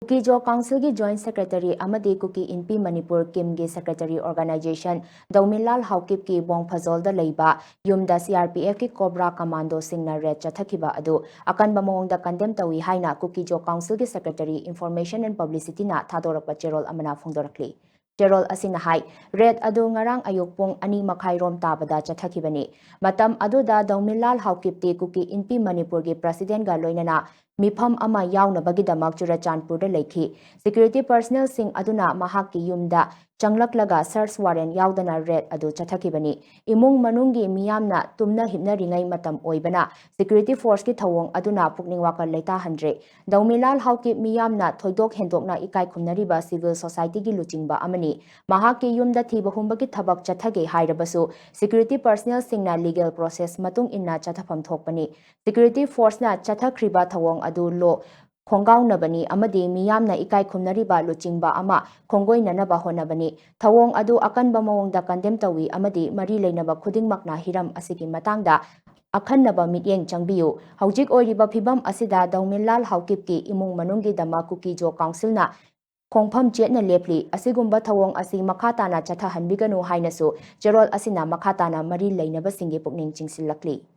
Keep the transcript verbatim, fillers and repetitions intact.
ꯀꯨꯀꯤꯖꯣ ꯀꯥꯎꯟꯁꯤꯜꯒꯤ joint secretary ꯑꯃꯗꯤ ꯀꯨꯀꯤ ꯏꯟꯄꯤ ꯃꯅꯤꯄꯨꯔ ꯀꯤꯝꯒꯤ ꯁꯦꯀ꯭ꯔꯦꯇꯔꯤ ꯑꯣꯔꯒꯅꯥꯏꯖꯦꯁꯟ ꯗꯧꯃꯤꯟꯂꯥꯜ ꯍꯥꯎꯀꯤꯞꯀꯤ ꯕꯣꯡꯐꯖꯣꯜꯗ ꯂꯩꯕ ꯌꯨꯝꯗ ꯁꯤ ꯑꯥꯔ ꯄꯤ ꯑꯦꯐꯀꯤ ꯀꯣꯕ꯭ꯔꯥ ꯀꯃꯥꯟꯗꯣꯁꯤꯡꯅ ꯔꯦꯗ ꯆꯠꯊꯈꯤꯕ ꯑꯗꯨ ꯑꯀꯟꯕ ꯃꯑꯣꯡꯗ ꯀꯟꯗꯦꯝ ꯇꯧꯏ ꯍꯥꯏꯅ ꯀꯨꯀꯤꯖꯣ ꯀꯥꯎꯟꯁꯤꯜꯒꯤ ꯁꯦꯀ꯭ꯔꯦꯇꯔꯤ ꯏꯟꯐꯣꯔꯃꯦꯁꯟ ꯑꯦꯟ ꯄꯕ꯭ꯂꯤꯁꯤꯇꯤꯅ ꯊꯥꯗꯣꯔꯛꯄ ꯆꯦꯔꯣꯜ ꯑꯃꯅ ꯐꯣꯡꯗꯣꯔꯛꯂꯤ꯫ ꯆꯦꯔꯣꯜ ꯑꯁꯤꯅ ꯍꯥꯏ, ꯔꯦꯗ ꯑꯗꯨ ꯉꯔꯥꯡ ꯑꯌꯨꯛ ꯄꯨꯡ ꯑꯅꯤ ꯃꯈꯥꯏ ꯔꯣꯝ ꯇꯥꯕꯗ ꯆꯠꯊꯈꯤꯕꯅꯤ꯫ ꯃꯇꯝ ꯑꯗꯨꯗ ꯗꯧꯃꯤꯟꯂꯥꯜ ꯍꯥꯎꯀꯤꯞꯇꯤ ꯀꯨꯀꯤ ꯏꯟꯄꯤ ꯃꯅꯤꯄꯨꯔꯒꯤ ꯄ꯭ꯔꯁꯤꯗꯦꯟꯒ ꯂꯣꯏꯅꯅ ꯃꯤꯐꯝ ꯑꯃ ꯌꯥꯎꯅꯕꯒꯤꯗꯃꯛ ꯆꯨꯔꯆꯥꯟꯄꯨꯔꯗ ꯂꯩꯈꯤ꯫ ꯁꯦꯀ꯭ꯌꯨꯔꯤꯇꯤ ꯄꯔꯁꯅꯦꯜꯁꯤꯡ ꯑꯗꯨꯅ ꯃꯍꯥꯛꯀꯤ ꯌꯨꯝꯗ ꯆꯪꯂꯛꯂꯒ ꯁꯔꯆ ꯋꯥꯔꯦꯟ ꯌꯥꯎꯗꯅ ꯔꯦꯗ ꯑꯗꯨ ꯆꯠꯊꯈꯤꯕꯅꯤ꯫ ꯏꯃꯨꯡ ꯃꯅꯨꯡꯒꯤ ꯃꯤꯌꯥꯝꯅ ꯇꯨꯝꯅ ꯍꯤꯞꯅꯔꯤꯉꯩ ꯃꯇꯝ ꯑꯣꯏꯕꯅ ꯁꯦꯀ꯭ꯌꯨꯔꯤꯇꯤ ꯐꯣꯔꯁꯀꯤ ꯊꯧꯑꯣꯡ ꯑꯗꯨꯅ ꯄꯨꯛꯅꯤꯡ ꯋꯥꯈꯜ ꯂꯩꯇꯥꯍꯟꯗ꯭ꯔꯦ꯫ ꯗꯧꯃꯤꯂꯥꯜ ꯍꯥꯎꯀꯤꯞ ꯃꯤꯌꯥꯝꯅ ꯊꯣꯏꯗꯣꯛ ꯍꯦꯟꯗꯣꯛꯅ ꯏꯀꯥꯏ ꯈꯨꯝꯅꯔꯤꯕ ꯁꯤꯚꯤꯜ ꯁꯣꯁꯥꯏꯇꯤꯒꯤ ꯂꯨꯆꯤꯡꯕ ꯑꯃꯅꯤ꯫ ꯃꯍꯥꯛꯀꯤ ꯌꯨꯝꯗ ꯊꯤꯕ ꯍꯨꯝꯕꯒꯤ ꯊꯕꯛ ꯆꯠꯊꯒꯦ ꯍꯥꯏꯔꯕꯁꯨ ꯁꯦꯀ꯭ꯌꯨꯔꯤꯇꯤ ꯄꯔꯁꯅꯦꯜꯁꯤꯡꯅ ꯂꯤꯒꯦꯜ ꯄ꯭ꯔꯣꯁꯦꯁ ꯃꯇꯨꯡ ꯏꯟꯅ ꯆꯠꯊꯐꯝ ꯊꯣꯛꯄꯅꯤ꯫ ꯁꯦꯀ꯭ꯌꯨꯔꯤꯇꯤ ꯐꯣꯔꯁꯅ ꯆꯠꯊꯈ꯭ꯔꯤꯕ ꯊꯧꯑꯣꯡ ꯑꯗꯨ ꯂꯣ ꯈꯣꯡꯒꯥꯎꯅꯕꯅꯤ ꯑꯃꯗꯤ ꯃꯤꯌꯥꯝꯅ ꯏꯀꯥꯏ ꯈꯨꯝꯅꯔꯤꯕ ꯂꯨꯆꯤꯡꯕ ꯑꯃ ꯈꯣꯡꯒꯣꯏꯅꯅꯕ ꯍꯣꯠꯅꯕꯅꯤ꯫ ꯊꯧꯑꯣꯡ ꯑꯗꯨ ꯑꯀꯟꯕ ꯃꯑꯣꯡꯗ ꯀꯟꯗꯦꯝ ꯇꯧꯏ ꯑꯃꯗꯤ ꯃꯔꯤ ꯂꯩꯅꯕ ꯈꯨꯗꯤꯡꯃꯛꯅ ꯍꯤꯔꯝ ꯑꯁꯤꯒꯤ ꯃꯇꯥꯡꯗ ꯑꯈꯟꯅꯕ ꯃꯤꯠꯌꯦꯡ ꯆꯪꯕꯤꯌꯨ꯫ ꯍꯧꯖꯤꯛ ꯑꯣꯏꯔꯤꯕ ꯐꯤꯕꯝ ꯑꯁꯤꯗ ꯗꯧꯃꯤꯟꯂꯥꯜ ꯍꯥꯎꯀꯤꯞꯀꯤ ꯏꯃꯨꯡ ꯃꯅꯨꯡꯒꯤꯗꯃꯛ ꯀꯨꯀꯤꯖꯣ ꯀꯥꯎꯟꯁꯤꯜꯅ ꯈꯣꯡꯐꯝ ꯆꯦꯠꯅ ꯂꯦꯞꯂꯤ꯫ ꯑꯁꯤꯒꯨꯝꯕ ꯊꯧꯑꯣꯡ ꯑꯁꯤ ꯃꯈꯥ ꯇꯥꯅ ꯆꯠꯊꯍꯟꯕꯤꯒꯅꯨ ꯍꯥꯏꯅꯁꯨ ꯆꯦꯔꯣꯜ ꯑꯁꯤꯅ ꯃꯈꯥ ꯇꯥꯅ ꯃꯔꯤ ꯂꯩꯅꯕꯁꯤꯡꯒꯤ ꯄꯨꯛꯅꯤꯡ ꯆꯤꯡꯁꯤꯜꯂꯛꯂꯤ꯫